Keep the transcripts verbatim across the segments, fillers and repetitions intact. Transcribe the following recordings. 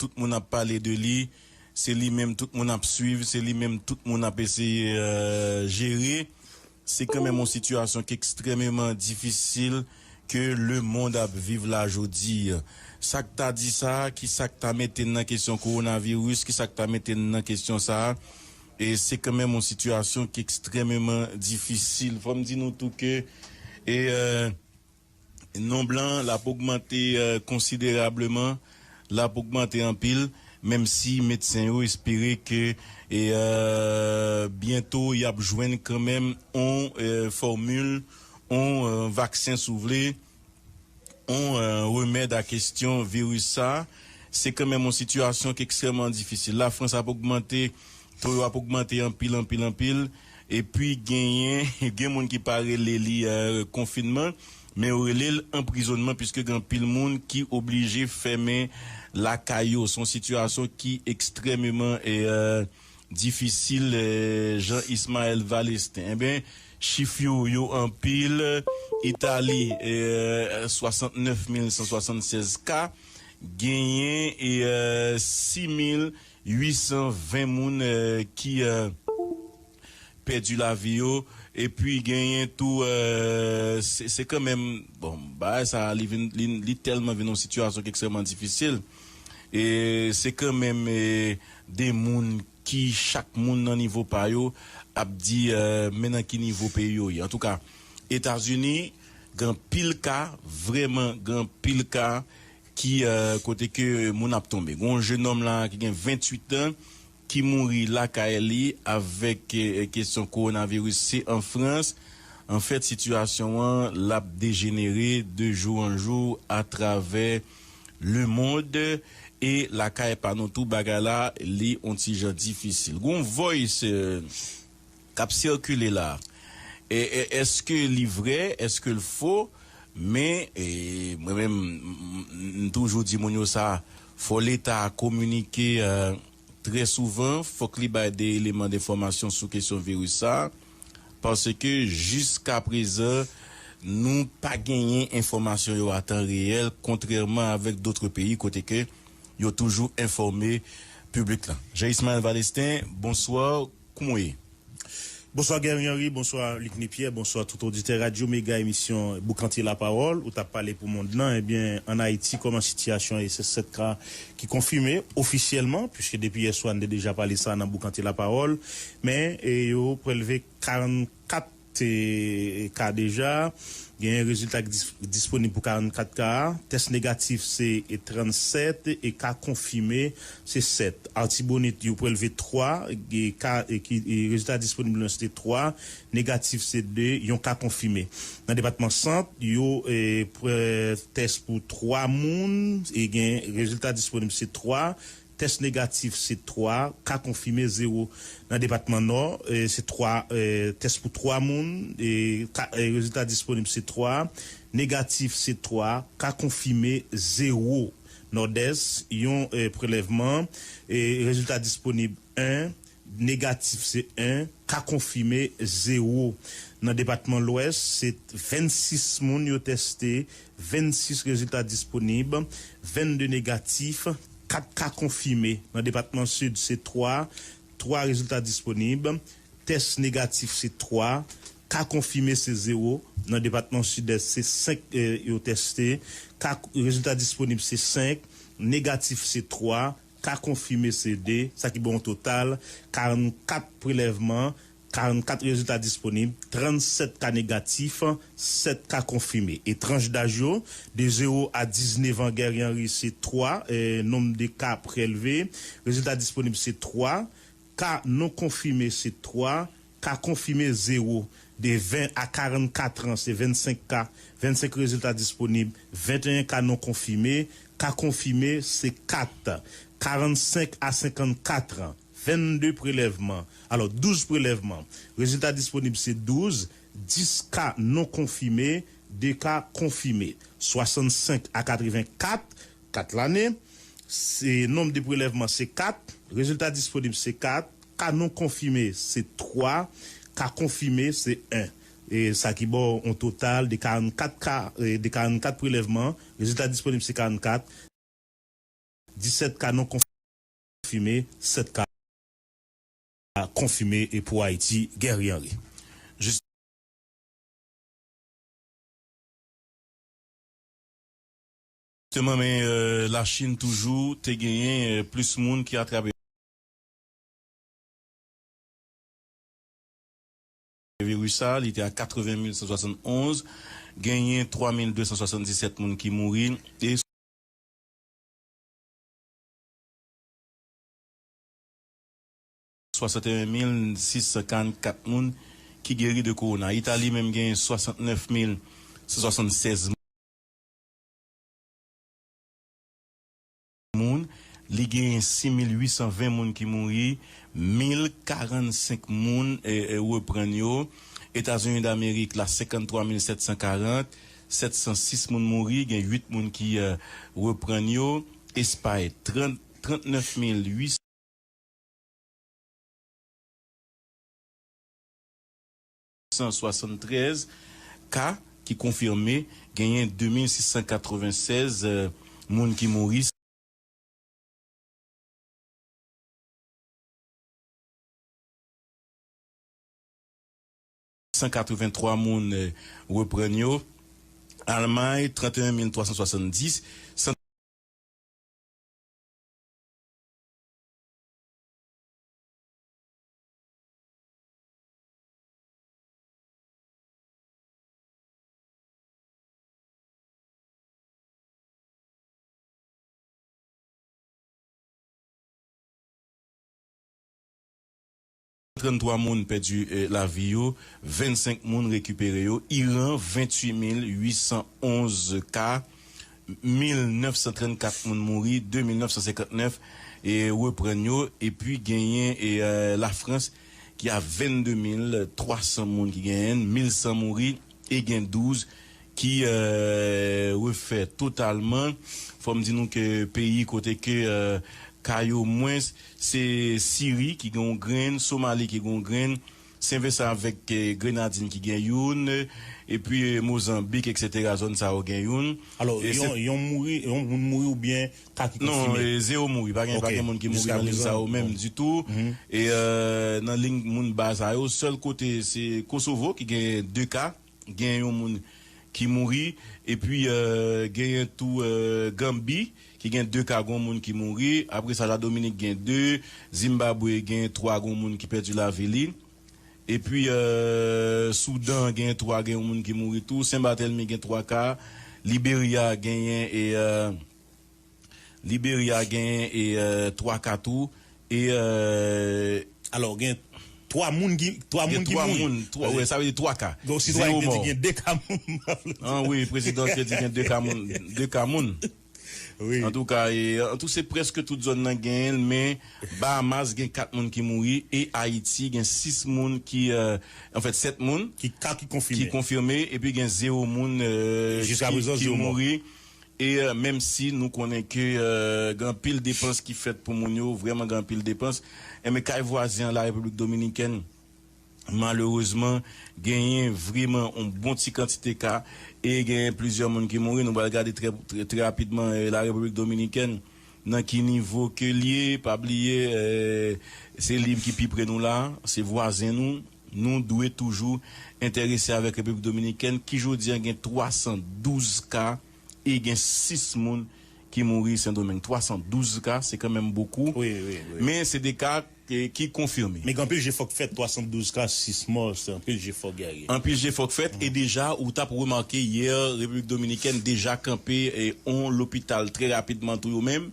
tout moun ap pale de li, se li menm tout moun ap swiv, se li menm tout moun ap eseye, euh, jere. Se kanmenm yon sitiyasyon ki ekstrèmeman difisil ke lemonn ap viv la jodi. Sa k ta di sa, ki sa k ta mete n nan kesyon kowonaviris, ki sa k ta mete n nan kesyon sa, e se kanmenm yon sitiyasyon ki ekstrèmeman difisil. Fò m di nou tou ke, e, euh, nonb lan, l ap ogmante, euh, konsiderableman, l ap ogmante anpil, menm si medsen yo espere ke, e, euh, byento y ap jwenn kanmenm on, euh, fòmil, on, euh, vaksen si w vle, on, euh, remèd a kesyon viris sa. Se kanmenm yon sitiyasyon ki ekstrèmman difisil. Lafrans ap ogmante, to yo ap ogmante anpil, anpil, anpil. Epi genyen, gen moun ki pa rele li, euh, konfinman, men yo rele l anprizònman, piske gen anpil moun ki oblije fèmen lakay yo. Se yon sitiyasyon ki ekstrèmeman, e, euh, difisil, euh, Jean Ismaël Valestin. Enben, chif yo, yo anpil. Itali, euh, swasantnèf mil san swasannsèz ka, genyen, e, euh, sis mil uit san ven moun, euh, ki, euh, pèdi lavi yo. Epi genyen tou, euh, se, se kanmenm, bon, bagay sa, li vin, li, li tèlman vin yon sitiyasyon ki ekstrèmman difisil. E se kanmenm, e, de moun ki chak moun nan nivo pa yo ap di, euh, men nan ki nivo peyi yo ye. Antouka, Etazini, gen anpil ka, vrèman gen anpil ka ki, euh, kote ke moun ap tonbe. Gen yon jenòm la ki gen venntuit an, ki mouri lakay li avèk, eh, kesyon kowonaviris. Se an Frans. Anfèt, sitiyasyon an, l ap dejenere de jou an jou atravè lemonn. E lakay pa nou tou, bagay la, li on ti jan difisil. Gon voice, eh, k ap sikile la. E, e, èske li vrè? Èske l fo? Men, e, mwen menm, m, m, m toujou di moun yo sa, fò Leta kominike, eh, trè souvan, fòk li bay de eleman denfòmasyon sou kesyon viris sa, paske jiska prezan, nou pa genyen enfòmasyon yo a tan reyèl, kontrèman avèk dòt peyi kote ke yo toujou enfòme piblik lan. Jean Ismaël Valestin, bonswa, kòman w ye? Bonswa Guerrier Henry, bonswa Luc Népierre, bonswa tout oditè Radyo Mega emisyon Boukante Lapawòl, ou t ap pale pou mond lan. Ebyen, ann Ayiti, kòman sitiyasyon ye? Se sèt ka ki konfime ofisyèlman, piske depi yè swa n te deja pale sa nan Boukante Lapawòl, men, e, yo prelve karannkat, e, ka deja. Genyen rezilta ki dis-, disponib pou karannkat ka a. Tès negatif se, e, trannsèt, e ka konfime se sèt. Artibonit, yo prelve twa, e, ka, e, ki, e, rezilta disponib lan se twa, negatif se de, yon ka konfime. Nan depatman Sant, yo, e, pre-, tès pou twa moun, e gen rezilta disponib se twa, tès negatif se twa, ka konfime zewo. Nan depatman Nò, e, se twa, e, tès pou twa moun, e, ka, e, rezilta disponib se twa, negatif se twa, ka konfime zewo. Nòdès, yon, e, prelèvman, e, rezilta disponib en, negatif se en, ka konfime zewo. Nan depatman Lwès, se vennsis moun yo tèste, vennsis rezilta disponib, vennde negatif, kat ka konfime. Nan depatman Sid, se twa, twa rezilta disponib, tès negatif se twa, ka konfime se zewo. Nan depatman Sidès, se senk, eh, yo tèste, ka, rezilta disponib se senk, negatif se twa, ka konfime se de, sa ki ba yon total karannkat prelèvman, karannkat rezilta disponib, trannsèt ka negatif, sèt ka konfime. E tranch daj yo, de zewo a diznèf an, Guerrier Henry, se twa, eh, nonb de ka prelve, rezilta disponib se twa, ka non konfime se twa, ka konfime zewo. De ven a karannkat an, se vennsenk ka, vennsenk rezilta disponib, venteyen ka non konfime, ka konfime se kat, karannsenk a senkannkat an, vennde prelèvman, alò, douz prelèvman, rezilta disponib se douz, dis ka non konfime, de ka konfime, swasannsenk a katrevenkat, kat lane, se nonb de prelèvman se kat, rezilta disponib se kat, ka non konfime se twa, ka konfime se en. E sa ki ba w yon total de karannkat ka, e, de karannkat prelèvman, rezilta disponib se karannkat, disèt ka non konfime, sèt ka konfime e pou Ayiti, Guerrier Henry. Jisteman, men, euh, Lachin toujou te genyen, euh, plis moun ki atrape viris sa, li te a katreven mil san swasannonz, genyen twa mil de san swasanndisèt moun ki mouri e swasanteyen mil sis san karannkat moun ki geri de kowona. Itali menm genyen swasantnèf mil san swasannsèz moun. Li genyen sis mil uit san ven moun ki mouri, mil karannsenk moun, e, e, reprann yo. Etazini Damerik la, senkanntwa mil sèt san karant, sèt san sis moun mouri, gen uit moun ki, e, reprann yo. Espay, trant, trantnèf mil uit san swasantrèz ka ki konfime, genyen de mil sis san katrevennsèz, euh, moun ki mouri, san katrevenntwa moun, euh, reprann yo. Almay, tranteyen mil twa san swasanndis, san tranntwa moun pèdi, eh, lavi yo, vennsenk moun rekipere yo. Iran, venntuit mil uit san onz ka, mil nèf san trannkat moun mouri, de mil nèf san senkantnèf, eh, reprann yo. Epi genyen, eh, eh, Lafrans ki a vennde mil twa san moun ki genyen, mil san mouri e gen douz ki, eh, refè totalman. Fò m di nou ke peyi kote ke, eh, ka yo mwens, se Siri ki gen yon grenn, Somali ki gen yon grenn, Sen Vensan avèk, eh, Grenadin ki gen youn, epi, eh, Mozanbik, etsetera, zòn sa yo gen youn. Alò, e yon, se yon mouri, yon moun mouri oubyen ka ki konfime? Non, eh, zewo mouri. Pa gen, pa gen moun ki mouri nan liy sa yo menm ditou. E, eh, nan liy moun ba sa yo, sèl kote se Kosovo ki gen de ka, gen yon moun ki mouri, epi, eh, genyen tou, eh, Ganbi ki gen de ka, gon moun ki mouri. Apre sa, Ladominik gen de, Zimbabwe gen twa, gon moun ki pèdi lavi li. Epi, eh, Soudan gen twa, gen yon moun ki mouri tou. Sen Batèlmi gen twa ka. Liberya genyen, e, eh, Liberya genyen, e, eh, twa ka tou. E, eh, alò, gen twa moun ki, twa moun ki mouri. Twa moun, twa, wè, sa vle di twa ka. Donk, si twa moun ki gen de ka moun. An wi, prezidan te di gen de ka moun, de ka moun. Wi. Antouka, e, antou, se prèske tout zòn nan genyen l, men Bahamas gen kat moun ki mouri e Ayiti gen sis moun ki, eh, anfèt, sèt moun ki ka ki konfime, ki konfime, epi gen zewo moun, eh, ki, ki mouri. E, eh, menm si nou konnen ke, eh, gen anpil depans ki fèt pou moun yo, vrèman gen anpil depans, enben kay vwazen an, Larepiblik Dominikèn, malerezman, genyen vrèman yon bon ti kantite ka e genyen plizyè moun ki mouri. Nou pral gade trè, trè, trè rapidman, eh, Larepiblik Dominikèn, nan ki nivo ke l ye. Pa bliye, eh, se li ki pi pre nou la, se vwazen nou. Nou dwe toujou enterese avèk Repiblik Dominikèn, ki jodi a gen twa san douz ka e gen sis moun ki mouri Sendomeng. Twa san douz ka, se kanmenm bokou. Wi, wi, wi. Men se de ka ke, ki konfime. Men gen anpil jefò k fèt, twa san douz ka, sis mò, se anpil jefò, Guerrier. Anpil jefò k fèt, e deja, ou t ap remake yè, Repiblik Dominikèn deja kanpe, e, on lopital trè rapidman tou yo menm.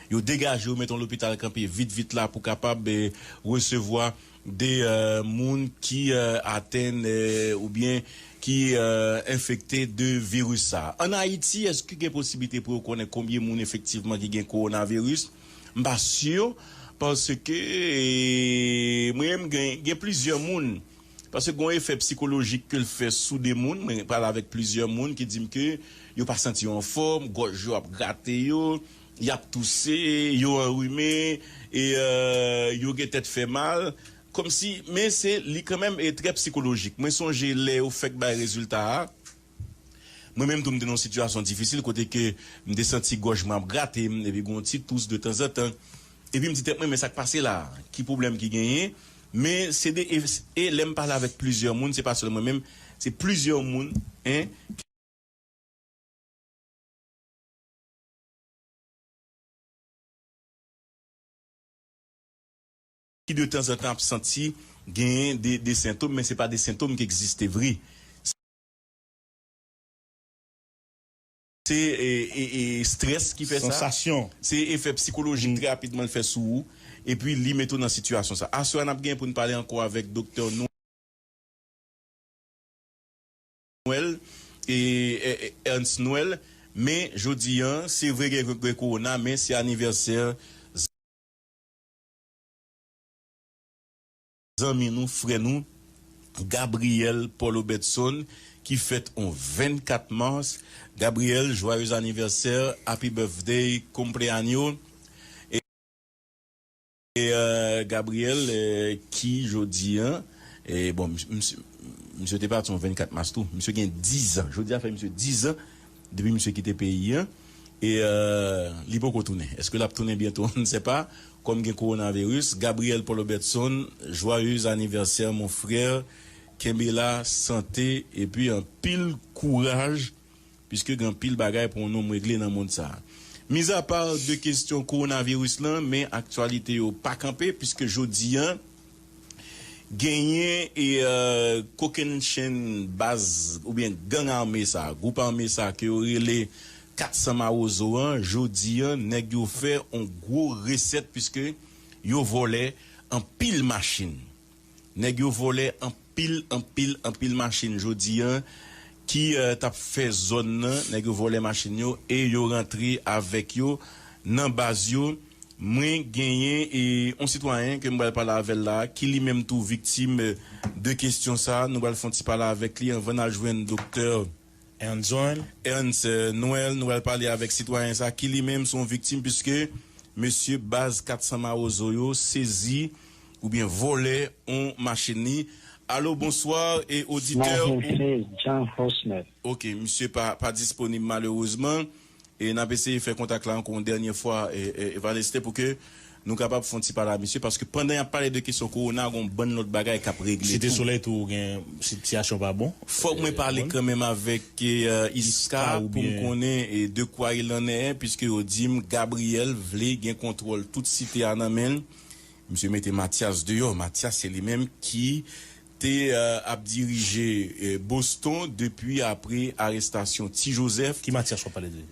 Yo degaje, yo mete on lopital kanpe vit, vit la pou kapab, e, resevwa de, eh, moun ki, eh, atenn, eh, oubyen ki, eh, enfekte de viris sa a. Ann Ayiti, èske gen posiblite pou yo konnen konbyen moun efektivman ki gen kowonaviris? M pa si, paske, eh, mwen menm gen, gen plizyè moun, paske gen yon efè sikolojik ke l fè sou de moun. Mwen pale avèk plizyè moun ki di m ke yo pa santi yo anfòm, gòj yo ap grate yo, y ap touse, yo anrime, e, eh, yo gen tèt fè mal. Kòmsi, men se, li kanmenm e trè sikolojik. Mwen sonje lè yo fèk bay rezilta a, Mwen menm tou, m te nan yon sitiyasyon difisil kote ke m te santi gòj mwen ap grate m, epi gen yon ti tous de tanzantan. Epi m di tèt mwen, men sa k pase la? Ki pwoblèm ki genyen? Men se de, e, e lè m pale avèk plizyè moun, se pa sèl mwen menm, se plizyè moun, en, ki de tanzantan ap santi genyen de, de sentòm, men se pa de sentòm ki egziste vre. Se, e, e, e, estrès ki fè sa. Sansasyon. Se efè sikolojik trè rapidman l fè sou ou. Epi li mete w nan sitiyasyon sa. Aswè a, n ap gen pou n pale ankò avèk Doktè Noël, e, e, e, Ernst Noël. Men jodi a, se vre gen, gen kowona, men se anivèsè zanmi nou, frè nou, Gabriel Paul Robertson, ki fèt on vennkat mas. Gabriel, joyeux anniversaire, happy birthday, cumpleaños. E, e, euh, Gabriel, euh, ki jodi a, e, bon, misye, misye, misye te pati on vennkat mas tou. Misye gen diz an. Jodi a fè misye diz an depi misye kite peyi a. E, euh, li poko tounen. Èske l ap tounen byento? On ne sait pas. Kòm gen kowonaviris, Gabriel Paul Robertson, joyeux anniversaire, mon frère. Kenbe la, sante, epi anpil kouraj, piske gen anpil bagay pou yon nonm regle nan mond sa a. Mizapa de kesyon kowonaviris lan, men aktyalite yo pa kanpe, piske jodi a, genyen e, euh, kokennchenn baz oubyen gang ame sa, gwoup ame sa ke yo rele kat san Mawozo an, jodi a, nèg yo fè on gwo resèt, piske yo vòlè anpil machin. Nèg yo vòlè anpil, anpil, anpil machin jodi a, ki, euh, t ap fè zòn nan, nèg yo vòlè machin yo e yo rantre avèk yo nan baz yo. Mwen genyen e on sitwayen ke m pral pale avè l la, ki li menm tou viktim, euh, de kesyon sa. Nou pral fè on ti pale avèk li anvan n al jwenn doktè Ernst Noël. Ernst, euh, Noël, nou pral pale avèk sitwayen sa, ki li menm se on viktim, piske mesye baz kat san Mawozo yo sezi oubyen vòlè on machin li. Alo, bonswa, e oditè. Mawozo, John Hosmer. Ok, misye pa, pa disponib malerezman. E n ap eseye fè kontak la ankò yon dènye fwa, e, e, Evaleste, pou ke nou kapab fè yon ti pale a misye, paske pandan y ap pale de kesyon kowona, gen yon bann lòt bagay k ap regle tou. Site Solèy tou gen sitiyasyon pa bon. Fòk mwen pale kanmenm avèk, e, Iska pou m konnen, e, de quoi il en est, piske yo di m Gabriel vle gen kontwòl tout site a nan men l. Misye mete Mathias deyò. Mathias se li menm ki te, e, ap dirije, e, Boston depi apre arestasyon Ti Joseph. Ki Mathias w ap pale de?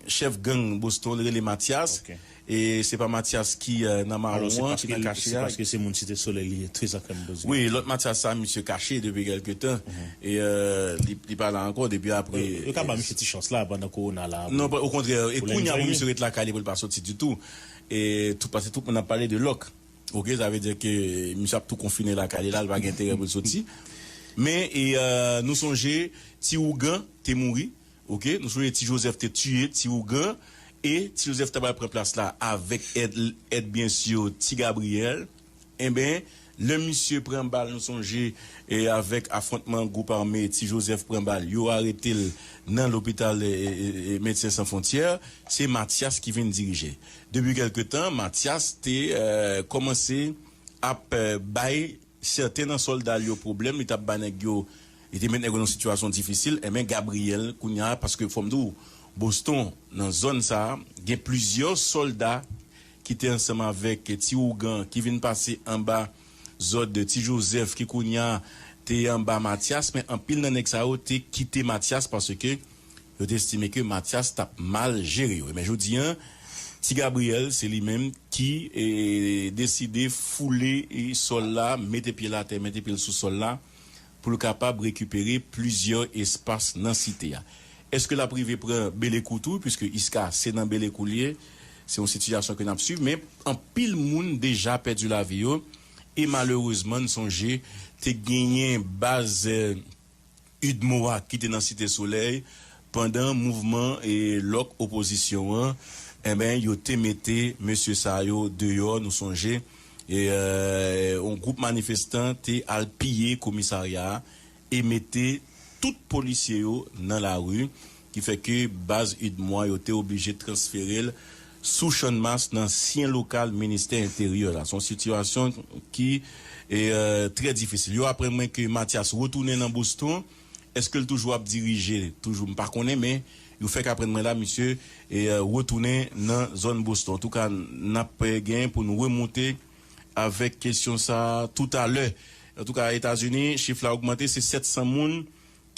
Chèf gang Boston, li rele Mathias. Ok. E se pa Mathias ki, e, nan mawon an, ki nan kache a. Se paske se moun Site Solèy li ye, trè zankan bezwen. Wi, lòt Mathias sa, misye kache depi kèlke tan. E, e, li, li pa la ankò depi apre. Yo, yo ka ba misye ti chans la pandan kowona la. Non, okontrè, e kounye a pou misye ret lakay li pou l pa soti ditou. E tout, paske tout moun ap pale de lòk. Ok, sa vle di ke misye ap tou konfine lakay li la, li pa gen enterè pou l soti. Men, e, e, nou sonje, ti ougan te mouri. Ok, nou sonje Ti Joseph te tiye Ti Ougan, e Ti Joseph ta pral pran plas la avèk èd, èd byen si Ti Gabriyèl. Enben, lè misye pran bal, nou sonje, e avèk afwontman gwoup ame, Ti Joseph pran bal, yo arete l nan lopital, e, e, e, Medsen San Fwontyè, se Mathias ki vin dirije. Depi kèlke tan, Mathias te, e, kòmanse ap, e, bay sèten nan sòlda l yo pwoblèm, li t ap ba nèg yo, li te met nèg yo nan sitiyasyon difisil, enben Gabriyèl, kounye a, paske fò m di w, Boston, nan zòn sa a, gen plizyè sòlda ki te ansanm avèk Ti Ougan, ki vin pase anba zòd Ti Jozèf, ki kounye a te anba Matyas, men anpil nan nèg sa yo te kite Matyas paske yo te estime ke Matyas t ap mal jere yo. Men jodi a, Ti Gabriyèl, se li menm ki, e, deside foule, e, sòl la, mete pye l atè, mete pye l sou sòl la, pou l kapab rekipere plizyè espas nan site a. Èske l ap rive pran Belekou tou? Piske Iska, se nan Belekou l ye, se yon sitiyasyon ke n ap swiv, men anpil moun deja pèdi lavi yo, e malerezman, n sonje, te genyen baz, e, UDMOA ki te nan Site Solèy, pandan mouvman e lòk opozisyon an, enben, yo te mete mesye sa yo deyò, nou sonje, e, e, yon gwoup manifestan te al piye komisarya a e mete tout polisye yo nan lari, ki fè ke baz UDMOA yo te oblije transfere l sou Channmas nan ansyen lokal ministè enteryè la. Se yon sitiyasyon ki e, e, trè difisil. Yo aprann mwen ke Mathias retounen nan Boston. Èske l toujou ap dirije? Toujou, m pa konnen, men yo fèk aprann mwen la, misye e, e, retounen nan zòn Boston. Antouka, n ap e, genyen pou nou remonte avèk kesyon sa a toutalè. Antouka, Etazini, chif la ogmante, se sèt san moun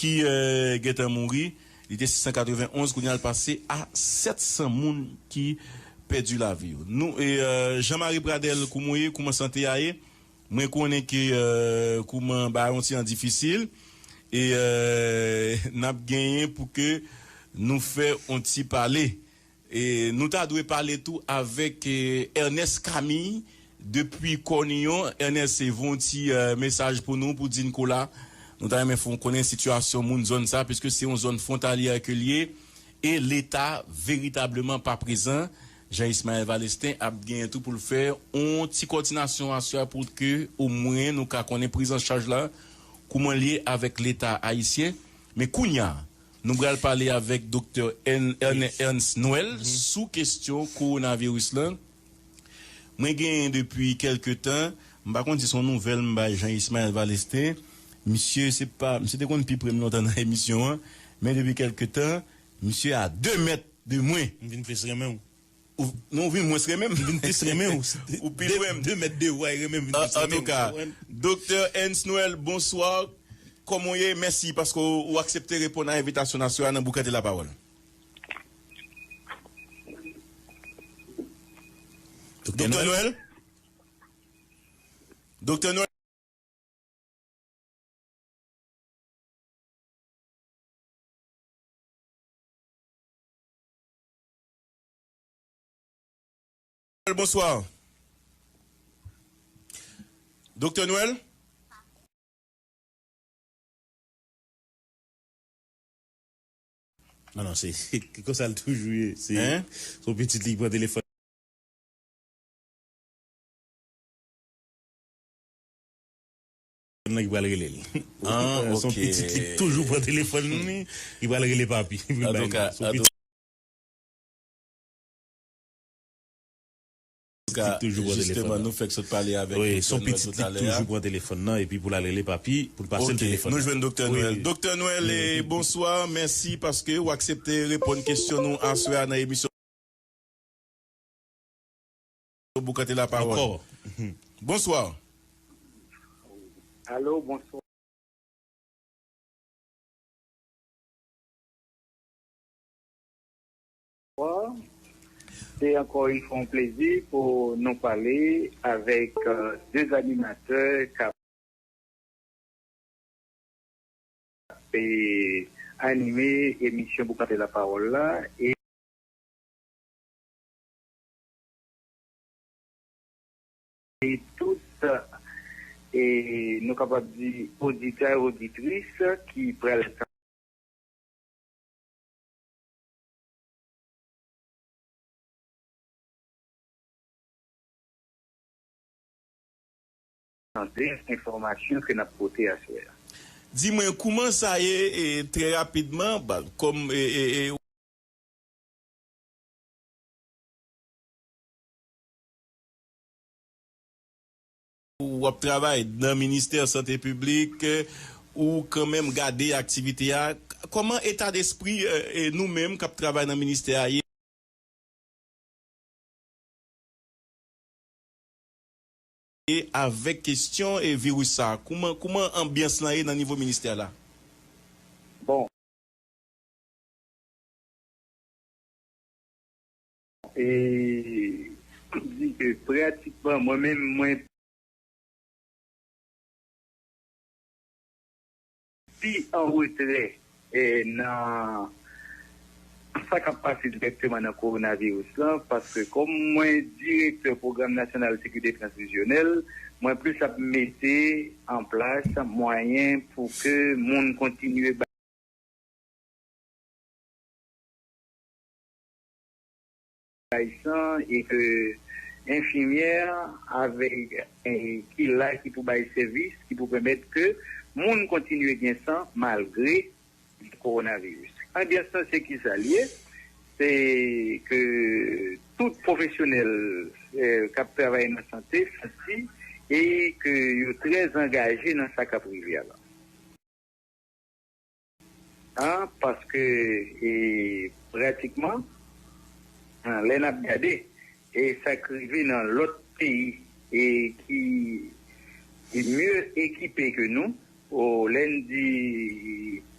ki e, gentan mouri. Li te sis san katrevenn onz, kounye a l pase a sèt san moun ki pèdi lavi yo. Nou, e, e, Jean Marie Pradel, kouman w ye? Kouman sante a ye? Mwen konnen ke e, kouman bagay yon ti jan difisil. E e, n ap genyen pou ke nou fè yon ti pale. E nou ta dwe pale tou avèk e, Ernest Camille depi Kòniyon. Ernest, se voye yon ti e, mesaj pou nou, pou di n kola. Nou ta renmen fè w konnen sitiyasyon moun zòn sa, piske se yon zòn fwontalyè ke l ye, e Leta veritableman pa prezan. Jean Ismaël Valestin ap genyen tou pou l fè yon ti kòdinasyon aswè a pou ke omwen nou ka konnen prizanchaj la, kouman l ye avèk Leta ayisyen. Men kounye a, nou pral pale avèk Doktè Ern-, Ern-, Ernst Noël sou kesyon kowonaviris lan. Mwen genyen depi kèlke tan, m pa konn si se yon nouvèl m bay Jean Ismaël Valestin. Misye, se pa, misye te konn pi pre m lontan nan emisyon an, men depi kèlke tan, misye a de mèt de mwen. M vin plis renmen w. Ou, non, ou vin mwens renmen m. M vin plis renmen w. Ou pi lwen m. De mèt de w, ay, renmen m vin plis renmen m. Antouka, Doktè Ernst Noël, bonswa. Kòman w ye? Mèsi paske w, w aksepte reponn a envitasyon n aswè a nan Boukante Lapawòl. Doktè Noël? Doktè Noël? Bonswa. Doktè Noël? Non, non, se, se konsa l toujou ye. Se, se yon pitit li ki pran telefòn nan ki pral rele l. Ah, se yon pitit li ki toujou pran telefòn li, ki pral rele papi. Antouka, se yon pitit Antouka, jisteman, nou fèk sot pale avèk Doktè Noël toutalè a. Wi, se yon pitit li ki toujou pran telefòn nan, epi pou l al rele papi, pou l pase l telefòn nan. Ok, nou jwenn Doktè Noël. Doktè Noël, e, bonswa, mèsi paske w aksepte reponn kesyon nou aswè a nan emisyon Boukante Lapawòl. Ankò. Bonswa. Alo, bonswa. Se ankò yon fwa yon plezi pou nou pale avèk, euh, de animatè k ap, e, anime emisyon Boukante Lapawòl la. E e tout, e nou kapab di, oditè, oditris ki pral tande enfòmasyon ke n ap pote aswè a. Di mwen, kouman sa ye, e, trè rapidman, ba, kòm, e, e, e, w ap travay nan ministè sante piblik, ou kanmenm gade aktivite a. Kòman eta despri, e, e, nou menm k ap travay nan ministè a ye? E avèk kesyon e viris sa, kouman, kouman anbyans lan ye nan nivo ministè la? Bon. E di ke pratikman, mwen menm, mwen pi an retrè, e, nan sa k ap pase dirèkteman nan kowonaviris lan, paske kòm mwen direktè Pwogram Nasyonal Sekirite Transfizyonèl, mwen plis ap mete an plas mwayen pou ke moun kontinye bay san e ke enfimyè avèk, e, ki la, ki pou bay sèvis, ki pou pèmèt ke moun kontinye gen san malgre kowonaviris. Anbyans lan se kisa l ye? Se ke tout pwofesyonèl, eh, k ap travay nan sante santi e ke yo trè angaje nan sa k ap rive a la. An, paske, e, pratikman, an, lè n ap gade, e sa k rive nan lòt peyi, e ki, ki mye ekipe ke nou, o, lè n di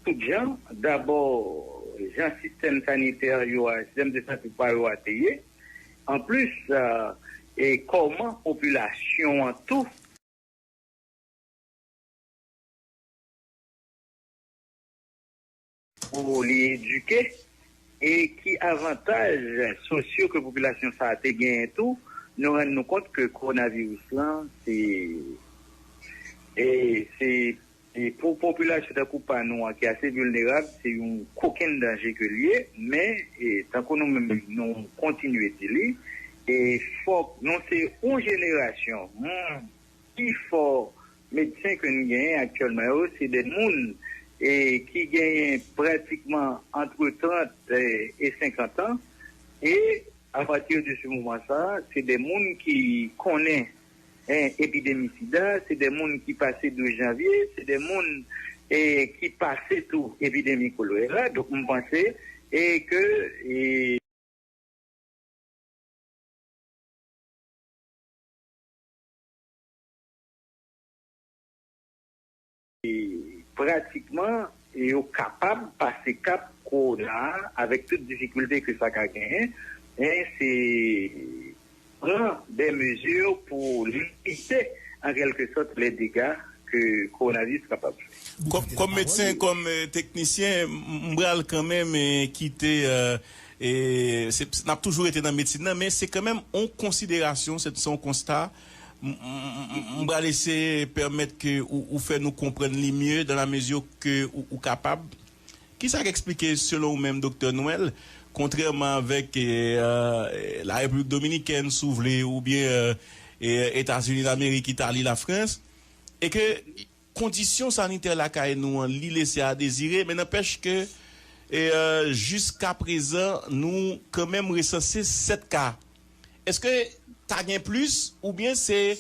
tout jan, dabò, jan sistèm sanitè yo a, sistèm de sante pa yo a te ye, anplis, a, e kòman popilasyon an tou pou li edike e ki avantaj sosyo ke popilasyon sa a te genyen tou, nou rann nou kont ke kowonaviris lan, se, e, se, e pou popilasyon tankou pa nou an ki ase vilnerab, se yon kokenn danje ke l ye, men, e, tankou nou menm, nou kontinye di li, e fòk nou se yon jenerasyon, moun pi fò medsen ke n genyen aktyèlman yo, se de moun, e, ki genyen pratikman antre trant, e, e senkant an, e apati de se moman sa, se de moun ki konnen, e, epidemi sida, se de moun ki pase douz janvye, se de moun, e, ki pase tou epidemi kolera. Donk, m panse, e, ke, e, pratikman, yo kapab pase kap kowona a avèk tout difikilte ke sa ka genyen, men se pran de mezi pou limite, an kèlke sòt, lè dega ke kowonaviris kapab fè. Kòm, kòm medsen, kòm, e, teknisyen, m, m pral kanmenm, e, kite, e, e, se, n ap toujou rete nan medsin nan, men se kanmenm yon konsiderasyon, se, se yon konsta. M, m, m, m pral eseye pèmèt ke ou, ou fè nou konprann li mye dans la mesure ke ou, ou kapab. Kisa k eksplike, selon ou menm, Doktè Noël, kontrèman avèk, e, e, la Repiblik Dominikèn, si w vle, oubyen, e, e, Etazini Damerik, Itali, Lafrans, e ke kondisyon sanitè lakay nou an, li lese a dezire, men nanpèch ke, e, e, jiskaprezan, nou kanmenm resanse sèt ka. Èske ta gen plis, oubyen se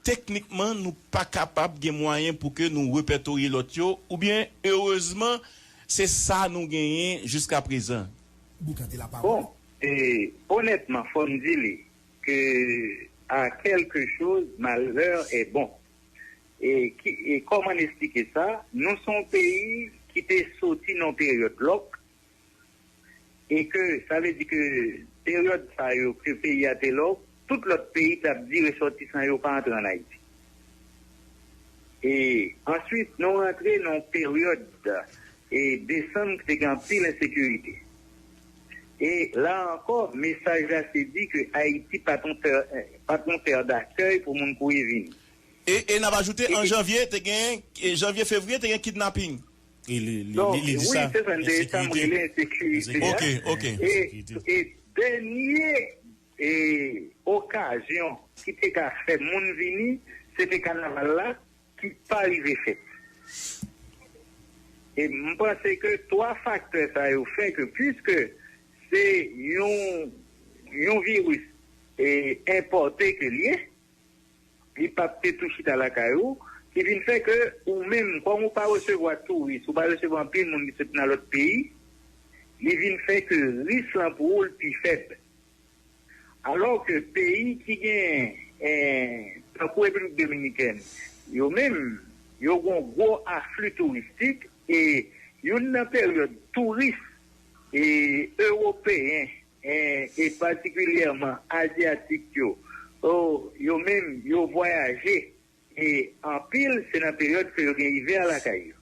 teknikman, nou pa kapab gen mwayen pou ke nou repètorye lòt yo, oubyen, erezman, se sa nou genyen jiskaprezan? Bon, e, onètman, fò m di li ke à quelque chose, malheur est bon. E, ki, e kòman n esplike sa? Nou se yon peyi ki te soti nan yon peryòd lòk, e ke sa vle di ke peryòd sa yo ke peyi a te lòk, tout lòt peyi t ap di resòtisan yo pa antre ann Ayiti. E answit, nou rantre nan yon peryòd, e, desanm ki te gen anpil ensekirite. E la ankò, mesaj la se di ke Ayiti pa t yon tè, pa t yon tè dakèy pou moun kouri vini. E, e n ap ajoute, an janvye, te gen, e, janvye, fevriye, te gen kidnaping. E li, li, Donk, li, li di wi, sa, se sa, se sa m ensekirite, rele ensekirite a. Ok, ok. E, ensekirite, e dènye, e, okazyon ki te ka fè moun vini, se te kanaval la ki pa rive fèt. E m panse ke twa faktè sa yo fè ke, piske se yon, yon viris, e, enpòte ke l ye, li p ap te tou chita lakay ou, ki vin fè ke ou menm, kòm ou pa resevwa touris, ou pa resevwa anpil moun ki sot nan lòt peyi, li vin fè ke risk lan pou ou l pi fèb. Alò ke peyi ki gen, eh, tankou Repiblik Dominikèn, yo menm, yo gen yon gwo afli touristik, e youn nan peryòd touris, e ewopeyen, eh, e patikilyèman azyatik yo, o, yo menm, yo vwayaje, e anpil, se nan peryòd ke yo gen ivè lakay yo.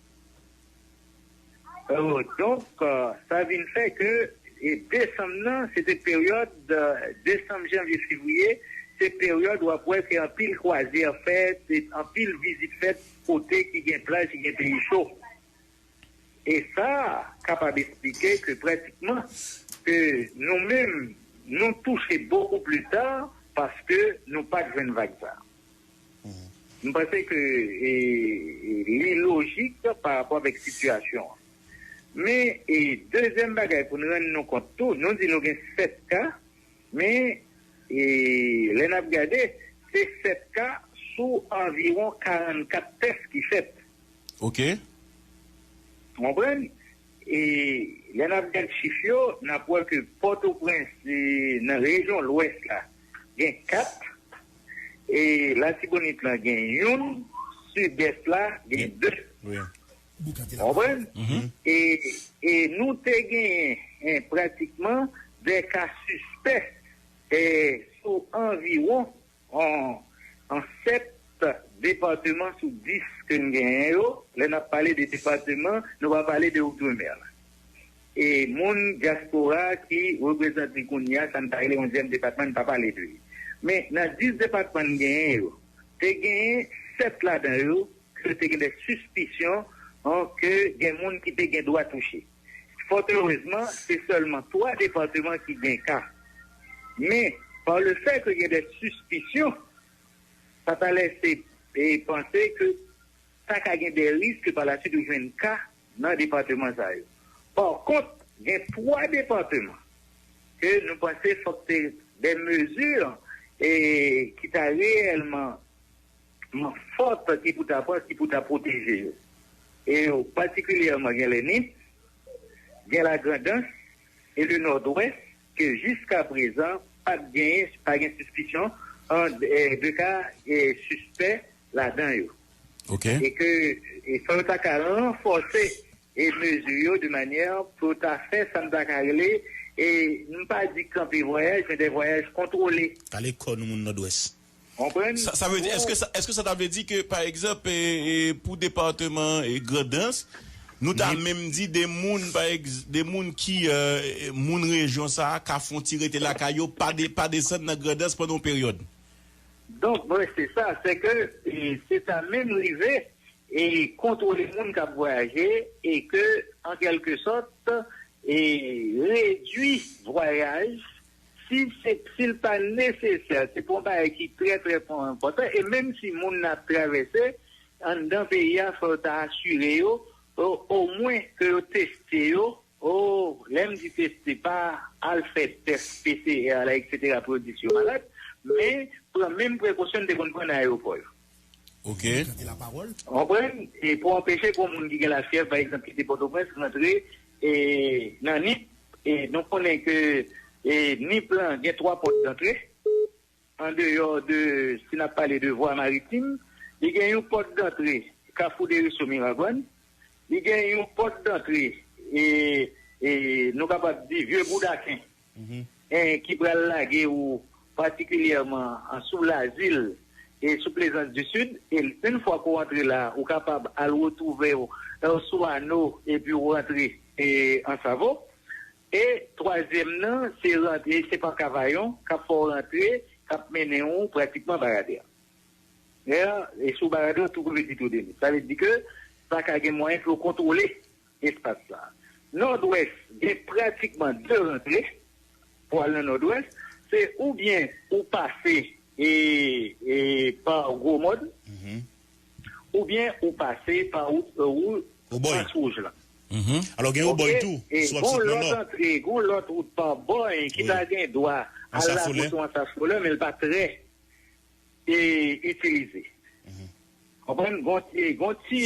O, donk, eh, sa vin fè ke, e desanm nan, se te peryòd, eh, desanm, janvye, fevriye, se peryòd w ap wè ke anpil kwazyè fèt, e anpil vizit fèt, kote ki gen plaj, ki gen peyi cho. E sa kapab esplike ke pratikman ke nou menm, nou touche bokou pli ta paske nou pa t jwenn vag sa. M panse ke, e, e, li lojik pa rapò avèk sitiyasyon an. Men, e, dezyèm bagay pou n rann nou kont tou, nou di nou gen sèt ka, men, e, lè n ap gade, se sèt ka sou anviwon karannkat tès ki fèt. Ok. Ou konprann? E lè n ap gad chif yo, n ap wè ke Pòtoprens, e, nan rejyon Lwès la, gen kat, e Latibonit la gen youn, Sidès la gen de. Wi. Ou konprann? E, e nou te genyen, en, pratikman de ka sispè, e, sou anviwon an, an sèt depatman sou dis ke n genyen yo. Lè n ap pale de depatman, nou pa pale de outremè la. E moun dyaspora ki reprezante kounye a, sa n ta rele onzyèm depatman, n pa pale de li. Men nan dis depatman n genyen yo, te genyen sèt ladan yo ke te gen de sispisyon, an, ke gen moun ki te gen dwa touche. Fòterezman, se sèlman twa depatman ki gen ka. Men, pa le fè ke gen de sispisyon, sa ta lèse, e, panse ke ta ka gen de risk ke pa la swit ou jwenn ka nan depatman sa yo. Pa kont, gen twa depatman ke nou panse fòk te de mezi, e, ki ta reyèlman fòt ki pou ta pran, ki pou ta pwoteje yo. E patikilyèman, gen Lènip, gen Lagrandans e le Nòdwès, ke jiska prezan, pa t genyen, pa gen sispisyon an, e, de ka, e, sispè ladan yo. Ok. E ke, e fò yo ta ka ranfòse, e, mezi yo de manyè pou yo ta fè sa n ta ka rele, e, m pa di kanpe vwayaj, men de vwayaj kontwole. Kale kò nou moun Nòdwès. Konprann? Sa, sa vle di, èske sa, èske sa ta vle di ke, pa egzanp, e, e, pou depatman, e, Grandans, nou ta menm di de moun, pa egz-, de moun ki, e, moun rejyon sa a, ka fè yon ti rete lakay yo, pa de, pa desann nan Grandans pandan yon peryòd? Donk, mwen, se sa, se ke, e, se ta menm rive, e kontwole moun k ap vwayaje, e ke, an kèlke sòt, e redui vwayaj, si se, si l pa nesesè, se pou yon bagay ki trè, trè enpòtan, e menm si moun nan ap travèse anndan peyi a, fò yo ta asire yo, o, omwen ke yo teste yo, o, lè m di teste, pa al fè tès P C R la, et cetera, pou yo di si yo malad, men pran menm prekosyon n te konn pran nan ayewopò yo. Ok. Konprann? E pou anpeche pou moun ki gen lafyèv, pa egzanp, kite Pòtoprens, rantre, e, nan Nip. E nou konnen ke, e, Nip lan gen twa pòt dantre, an deyò de, si n ap pale de vwa maritim, li gen yon pòt dantre, Kafou de Reso Miragwàn, li gen yon pòt dantre, e, e, nou kapab di Vye Boudaken, e, ki pral lage ou patikilyèman an sou Lazil e sou Plezans di Sid, e yon fwa ke w antre la, ou kapab al retwouve w, e, sou Ano, epi w rantre, e, Ansavo. E twazyèm nan, se rantre, se pa Kavayon, k ap fè w rantre, k ap mennen w pratikman Baradè. Dayè, e sou Baradè, tou kote ti tou de nou. Sa vle di ke pa ka gen mwayen pou yo kontwole espas sa. Nòdwès gen pratikman de rantre pou al nan Nòdwès. Se oubyen ou pase e, e pa Gwo Mòn, oubyen ou pase pa wout, e, wout Obòy. Rans Wouj la. Alò, gen Obòy tou, e si w ap sot nan nò. Antre, gen lòt wout pa Bòy ki ta gen dwa al Lafoulè, Lafoulè, men l pa trè e itilize. Konprann? Gon ti, gon ti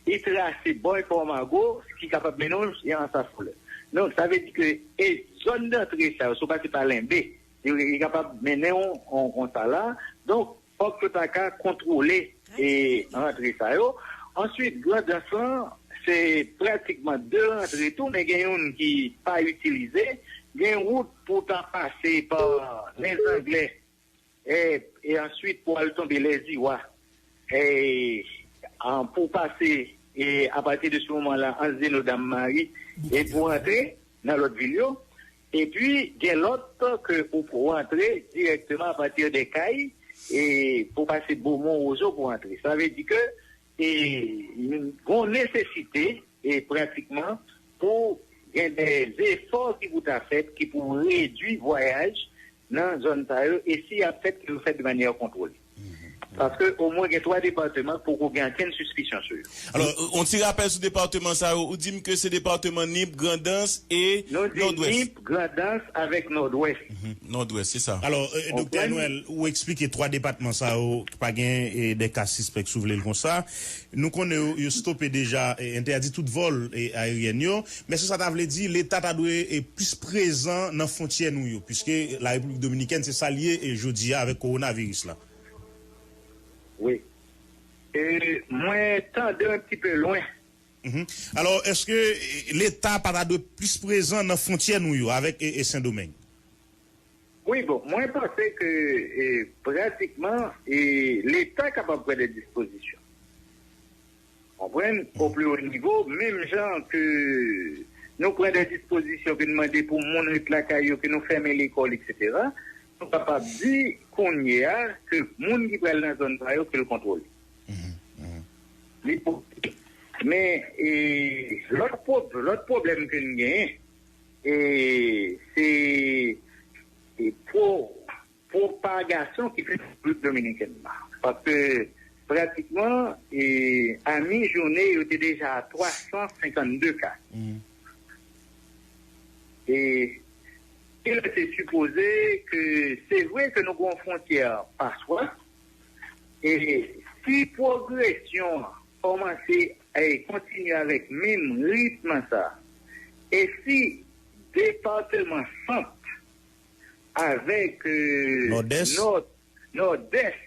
e trase Bòy Pòmago ki kapab mennen w e Ansafoulè. Donk, sa vle di ke e zòn dantre sa yo, si w pase pa Lenbe, li, li kapab mennen w kon, konsa la. Donk, fòk yo ta ka kontwole e rantre sa yo. Answit, Grandans lan, se pratikman de rantre tou, men gen youn ki pa itilize. Gen wout pou w ta pase pa Lenzanglè, e, e answit pou al tonbe Lèziwa, e, an, pou pase, e, apati de se moman la, an Zeno Dam Mari, e pou rantre nan lòt vil yo. Epi, gen lòt ke ou pou rantre dirèkteman apati de Kay, e pou pase Bomon Wozo pou rantre. Sa vle di ke, e, gon nesesite, e pratikman, pou gen de zefò ki pou ta fèt, ki pou redui vwayaj nan zòn sa yo, e si y ap fèt, ke yo fèt de manyè kontwole. Paske omwen gen twa depatman k poko gen okenn sispisyon sou yo. Alò, yon ti rapèl sou depatman sa yo. Ou di m ke se depatman Nip, Grandans e Nòdwès. Nou di Nip, Grandans avèk Nòdwès. Mhm, Nòdwès, se sa. Alò, e, e, Doktè Konprann? Noël, ou eksplike twa depatman sa yo ki pa gen, e, de ka sispèk, si w vle l konsa. Nou konnen yo, yo stope deja, e, entèdi tout vòl, e, aeryèn yo. Men èske sa ta vle di Leta ta dwe, e, plis prezan nan fwontyè nou yo, piske Larepiblik Dominikèn se sa l ye, e, jodi a avèk kowonaviris la? Wi. E, mwen tande yon ti pe lwen. Mhm. Alò, èske, e, Leta pa ta dwe plis prezan nan fwontyè nou yo avèk, e, e, Sendomeng? Wi, bon, mwen panse ke, e, pratikman, e, Leta kapab pran de dispozisyon. Konprann? O pli wo nivo, menm jan ke nou pran de dispozisyon, ke nou mande pou moun ret lakay yo, ke nou fèmen lekòl, etsetera, nou kapab di kounye a ke moun ki pral nan zòn sa yo, ke l kontwole. Mhm, mhm. Li posib. Men, e, lòt pwob-, lòt pwoblèm ke n genyen, e, se, e, pwo-, pwopagasyon ki fèt nan Repiblik Dominikèn la. Paske, pratikman, e, a mi jounen, yo te deja a twa san senkannde ka. Mhm. E, ki lese sipoze ke se vre ke nou gen yon fwontyè paswa, e si pwogresyon an kòmanse e kontinye avèk menm ritm sa, e si depatman Sant avèk, e, Nòdès? Nò-, Nòdès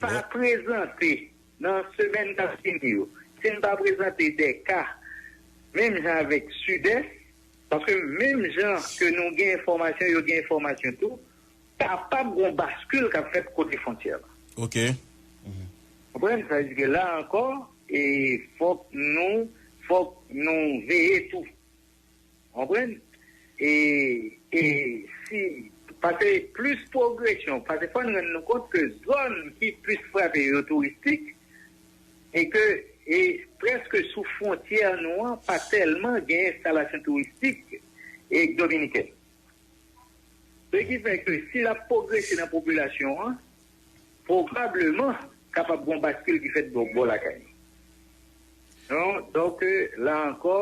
pa prezante nan semèn k ap vini yo, si n pa prezante de ka, menm jan avèk Sidès, paske menm jan ke nou gen enfòmasyon, yo gen enfòmasyon tou, kapab gen yon baskil k ap fèt kote fwontyè la. Ok. Konprann? Sa vle di ke la ankò, e fòk nou, fòk nou veye tou. Konprann? E, e si, paske plis pwogresyon, paske fò n rann nou kont ke zòn ki plis frape yo touristik, e ke, e prèske sou fwontyè nou an, pa tèlman gen enstalasyon touristik e dominikèn. Se ki fè ke si l ap pwogrese nan popilasyon an, pwobableman kapab gen yon baskil ki fèt bò, bò lakay nou. Non, donk, la ankò,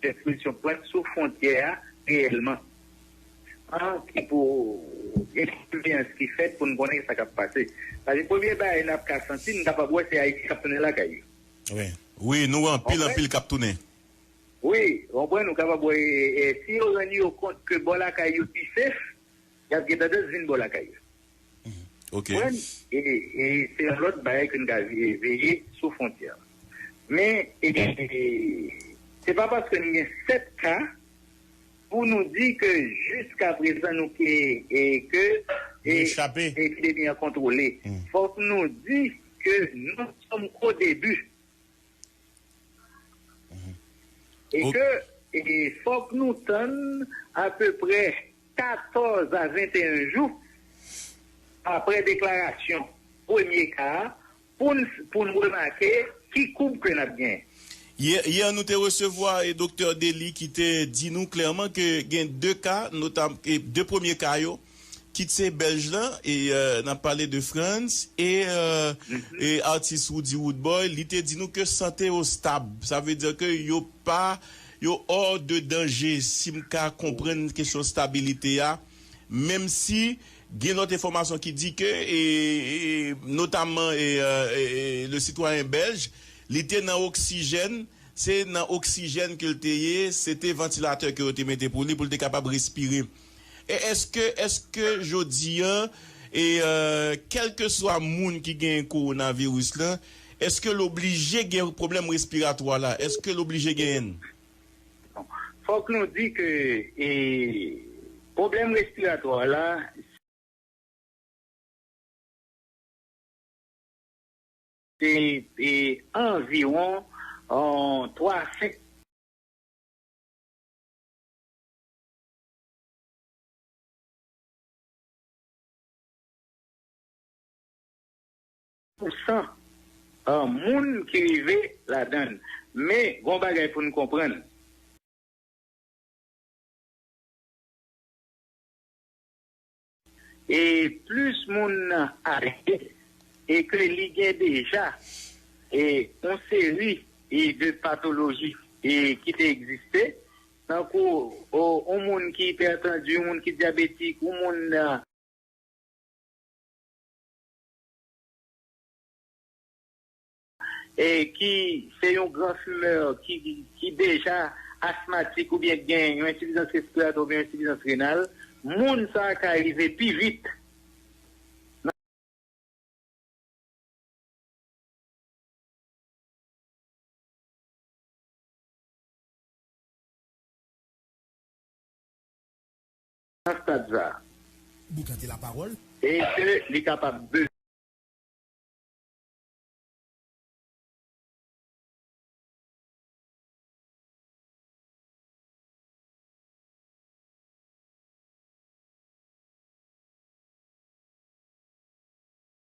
dispozisyon pran sou fwontyè a reyèlman. An, ki pou gen siveyans ki fèt pou n konnen sa k ap pase. Paske premye bagay n ap ka santi, n kapab wè se Ayiti k ap tounen lakay yo. Wi. Wi, nou wè anpil, anpil k ap tounen. Wi, konprann, nou kapab wè, e, e, si yo rann yo kont ke bò lakay yo pi sef, y ap gen tandans vin bò lakay yo. Mhm. Ok. Konprann? E, e se yon lòt bagay ke n ka veye, veye sou fwontyè a. Men, e, e, se pa paske n gen sèt ka pou nou di ke jiskaprezan nou ke, e, ke, e, epidemi an kontwole. Mhm. Fòk nou di ke nous sommes qu'au début. Mhm. E ke, e, fòk nou tann apeprè katòz a venteyen jou apre deklarasyon premye ka a pou n, pou n remake ki koub ke n ap genyen. Yè, yè nou te resevwa, e, Doktè Delly ki te di nou klèman ke gen de ka, notam-, e, de premye ka yo, kit se Bèlj lan, e, euh, n ap pale de Frantz, e, euh, e atis Roody Roodboy, li te di nou ke sante yo stab. Sa vle di ke yo pa, yo hors de danger, si m ka konprann kesyon stabilite a, menm si gen lòt enfòmasyon ki di ke, e, e, notamman, e, euh, e, e, le citoyen belge, li te nan oksijèn, se nan oksijèn ke l te ye, se te vantilatè ke yo te mete pou li, pou l te kapab respire. E èske, èske jodi a, e, euh, kèlkeswa moun ki genyen kowonaviris lan, èske l oblije gen pwoblèm respiratwa la? Èske l oblije genyen l? Fòk nou di ke, e, pwoblèm respiratwa la, se, e, anviwon, on, twa a senk pou san, euh, moun ki rive ladan l. Men, gon bagay pou n konprann. E plis moun nan ale, e ke li gen deja e yon seri e de patoloji e ki te egziste, tankou o, yon moun ki ipètanti, yon moun ki dyabetik, yon moun e, ki se yon gran fimè, ki, ki deja asmatik oubyen gen yon ensifizans respiratwa oubyen yon ensifizans renal, moun sa a ka rive pi vit nan stad sa a. Boukante lapawòl. E ke li kapab